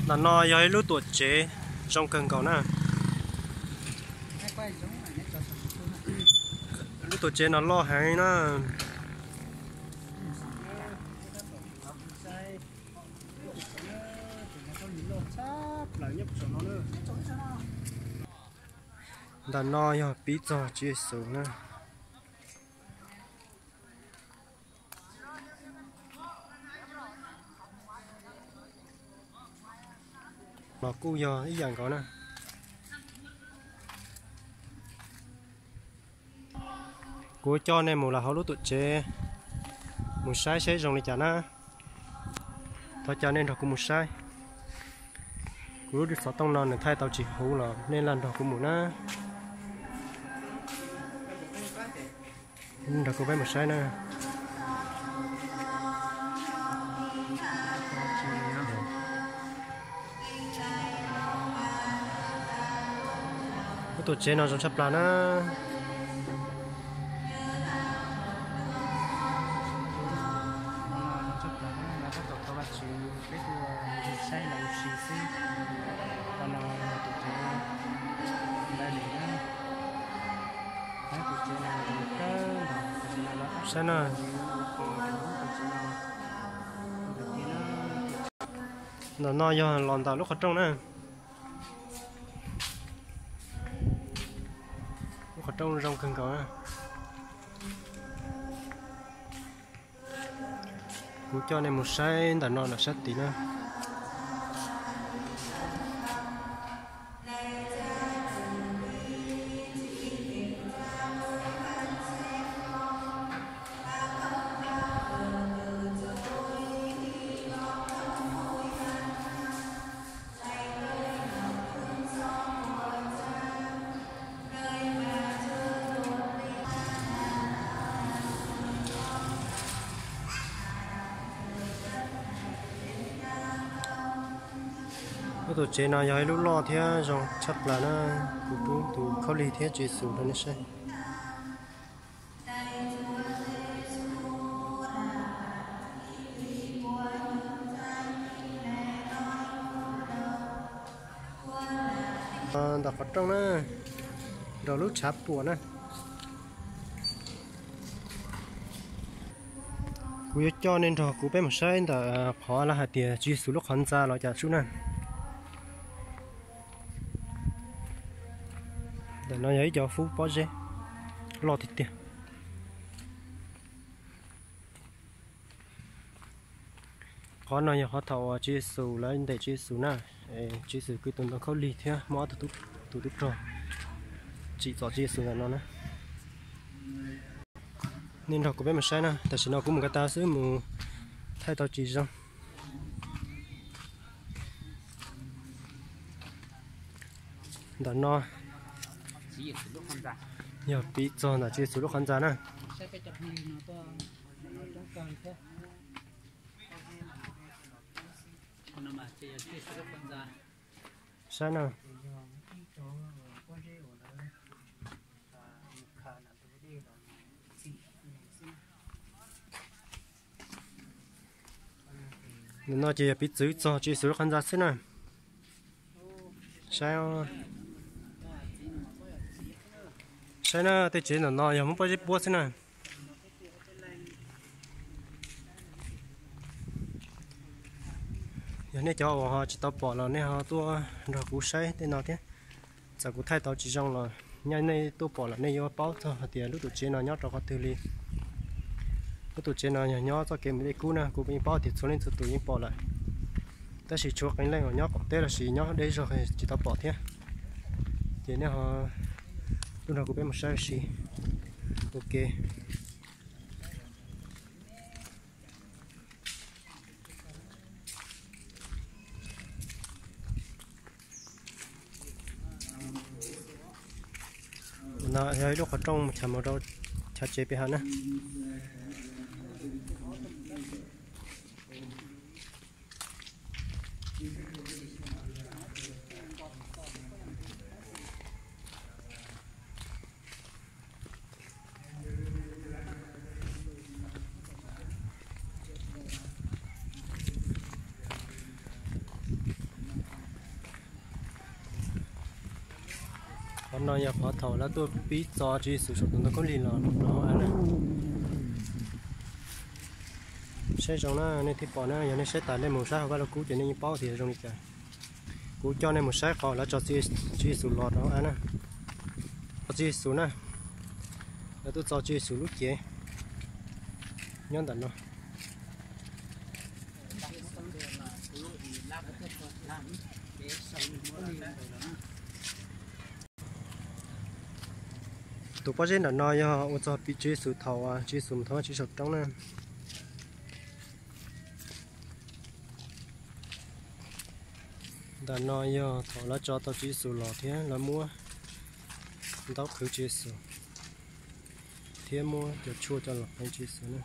Ntawm no yog ib lub tuam tsev zoo kawg nkaus na. Lub tuam tsev no loj heev na. Ntawm no yog pib txog Tswv Yexus na. Los kuj yog ib yam nkaus na. Kuv coj nej mus lawm hauv lub tuam tsev mus saib saib zoo li cas na. Thov caw nej nrog kuv mus saib. Kuv lub xov tooj no nws thaij tau tsis huv los nej lam nrog kuv mus na. Nrog kuv peb mus saib na. Lub tuam tsev no zoo tshaj plaws na. Saib na. Ntawm no yog los ntawm lub qhov rooj na. Lub qhov rooj zoo kawg nkaus na. Kuv coj nej mus saib ntawm no lawm sab tid na. Lub tuam tsev no yog ib lub loj thiab zoo tshaj plaws na. Kuv pub tus khaub lig thiab Tswv Yexus rau nej saib. Ntawm qhov rooj na, nrog lub tshav puam na. Kuv yuav coj nej nrog kuv peb mus saib ntawm qhov lawv hais tias Tswv Yexus lub qhov ntxa los cas sub na. Ntawm no yog ib co fub pob zeb loj tiag tiag. Qhov no yog qhov thaum uas Tswv Yexus lawv ntes Tswv Yexus na, Tswv Yexus kwv tus ntoo khaub lig thiab muaj ob tug tub rog tsim txom Tswv Yexus ntawm no na. Nej nrog kuv peb mus saib na, tam sim no kuv mus ko taw xwb mus thaij tau tsis zoo. Ntawm no yog piv txog ntawm Tswv Yexus lub qhov ntxa na. Saib na. Ntawm no ces yog piv txwv txog Tswv Yexus lub qhov ntxa xwb na. Saib, saib na, tej tsev ntawm no yog muab pob zeb puab xwb na. Yog nej cov uas ho tsis tau pom los nej ho tuaj nrog kuv saib tej no thiab. Txawm kuv thaij tau tsis zoo los nyob nej tuaj pom lawm nej yuav paub txog hais tias lub tuam tsev no nyob rau qhov twg li. Lub tuam tsev no yog nyob txoj kev mus dej kub na, kuv yeej paub tias txhua leej txhua tus yeej pom lawm. Tab sis tshuav qee leej uas nyob qaum teb los sis nyob deb zog tsis tau pom thiab. Ces nej ho tuaj nrog kuv peb mus saib ua si. Ok. No yog ib lub qhov rooj mus chav mus rau chav tsev pem hav na. Qhov no yog qhov thaum lawv tuaj pib txo Tswv Yexus saum tus ntoo khaub lig los rau hauv av na. Saib zoo na, nej thiaj pom na, yog nej saib tas nej mus saib hauv Vaj Lug Kub ces nej yeej paub tias zoo li cas. Kuv coj nej mus saib qhov lawv tso Tswv Yexus los rau hauv av na. Tso Tswv Yexus na, lawv tuaj txo Tswv Yexus lub cev nyob ntawm no. Tus pob zeb nram no yog ua txog Tswv Yexus thaum Tswv Yexus mus thov Vajtswv saum roob na. Ntawm no yog thaum lawv tso tau Tswv Yexus los thiab lawv muab ntaub qhwv Tswv Yexus thiab muab cov tshuaj coj los qhwv Tswv Yexus na.